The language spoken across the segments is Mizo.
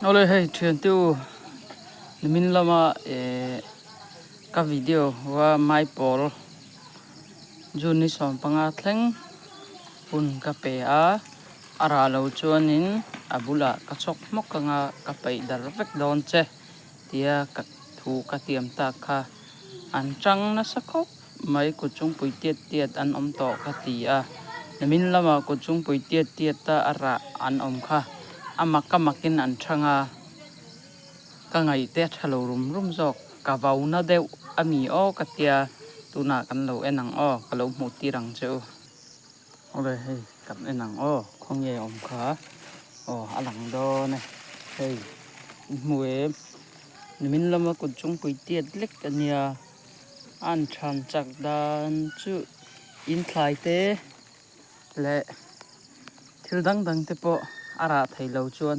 Awle hei thiante u nimin lama eh ka video a maipawl June ni 15 thleng hun ka pe a a rah lo chuanin a bulah ka chhawk hmawk anga ka peih dar vek dawn che tia ka thu ka tiam tak kha an chang nasa khawp. Mai kut chungpui tiat tiat an awm tawh ka ti a, nimin lamah kut chungpui tiat tiat a a rah an awm kha a mak a makin an thang a, ka ngaihte a tha lo rum rum zawk, ka vau na deuh a mi aw ka tia, tunah kan lo en ang aw, ka lo hmuh tir ang che u. Awle hei kan en ang aw, khawnge awm kha aw a lang dawn e, hei in hmu em, nimin lama kut chungpui tiat lek a nia. An than chak dan chu in thlai te leh thil dang dang te pawh a rah thei lo chuan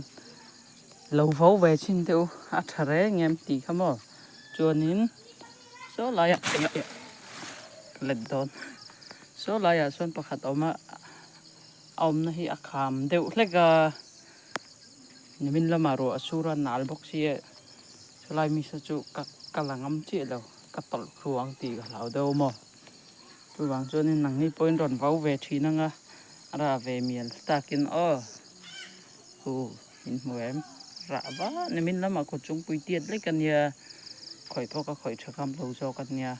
lo vo ve chhin teh u a tha reng em tih kha maw chuanin saw laiah ka let dawn saw laiah sawn pakhat a awm a a awmna hi a kham deuh hlek a nimin lamah ruah a sur a nal bawk sia. Chulai misa chu ka ka la ngam chiah lo, ka tawlh thu ang tih ka hlau deuh maw? Chuvang chuanin nangni pawhin rawn vau ve thin anga a rah ve mial takin aw hu in hmu em? Rah va nimin lamah kut chungpui tiat lek a nia, khawih pawh ka khawih tha ngam lo zawk a nia,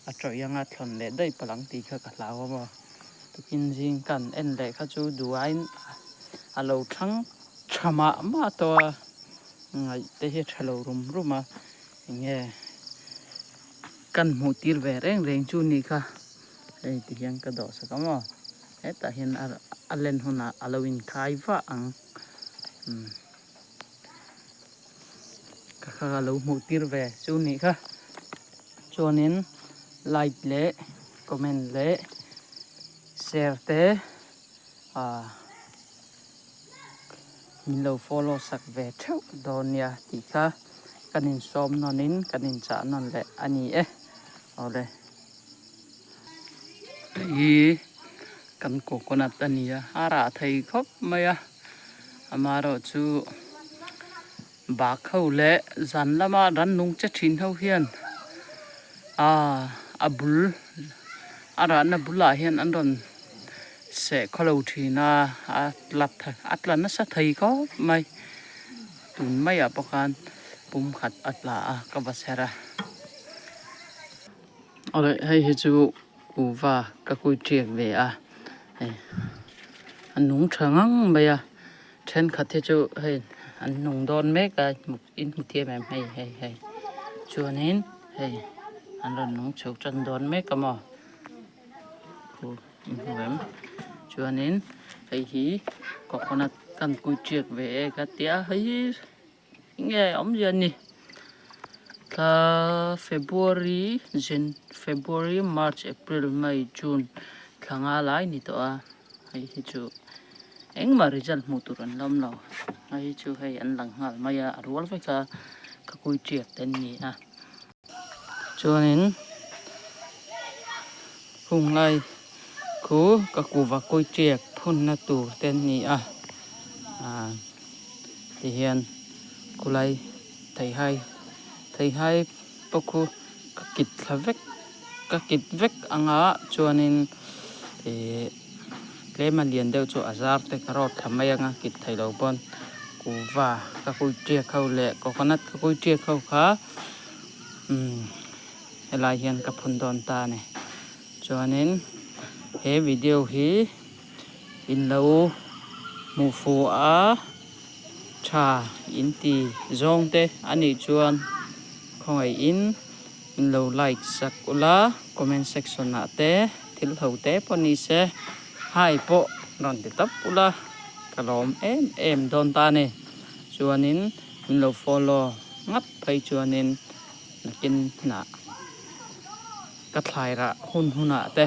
a tawih anga thlawn leh daih palh ang tih kha ka hlau a maw? Tukin zing kan en leh kha chu duaiin a lo thlang tha mah mah tawh a. Ngaih te hi a tha lo rum rum a, enge kan hmuh tir ve reng reng chu ni kha hei ti hian ka dawh sak a maw hetah hian a len hunah a lo inkhai vah ang umm ka kha ka lo hmuh tir ve chu ni kha chuanin like leh comment leh share te ah. Min lo follow sak ve theuh dawn nia tih kha kan insawm nawnin kan inchah nawn leh a ni e. Awle. Hei hi kan coconut a ni a, a rah thei khawp mai a, amaherawh chu bak ho leh zan lama rannung che thin ho hian aaa a bul a rahna bulah hian an rawn seh khawlo thin a, a tla a tla nasa thei khawp mai tun maiah pawh khan pum khat a tla a ka va chher a. Awle hei hi chu kuhva ka kui tiak ve a hei a nung tha ngang mai a thenkhat hi chu hei an nung dawn mek a in hmu thiam em hei hei hei chuanin hei an rawn nung chho tan dawn mek a maw. Khu in hmu em chuanin hei hi coconut kan kui tiak ve e ka tia hei hi enge awmzia a ni thla February Jan February March April May June thla nga lai ni tawh a hei hi chu engmah result hmuh tur an la awm lo hei hi chu hei an lang nghal mai a a rual vek a ka kui tiak te an ni a. Chuanin hung lai khu ka kuhva kawi tiak phunna tur te an ni a ah tihian khulai theihai theihai pawh khu ka kit thla vek ka kit vek anga chuanin ihh tlema lian deuh chu a zar te ka rawt thla mai anga kit theih loh pawn kuhva ka kui tiak ho leh coconut ka kui tiak ho kha. Umm helai hian ka phun dawn ta a ni chuanin he video hi in lo hmuh fuh a tha in ti zawng te a nih chuan khawngaih in in lo like sak ula comment section ah te thil ho te pawh ni se hi pawh rawn ti tawp ula ka lawm em em dawn ta a ni chuanin in lo follow. Ngap phei chuanin nakin hnah ka thlai rah hun hunah te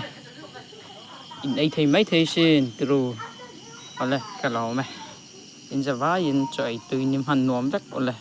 in ei thei mai thei sin tiru awle ka lawm e in zavaiin chaw ei tui ni hman nuam vek awle.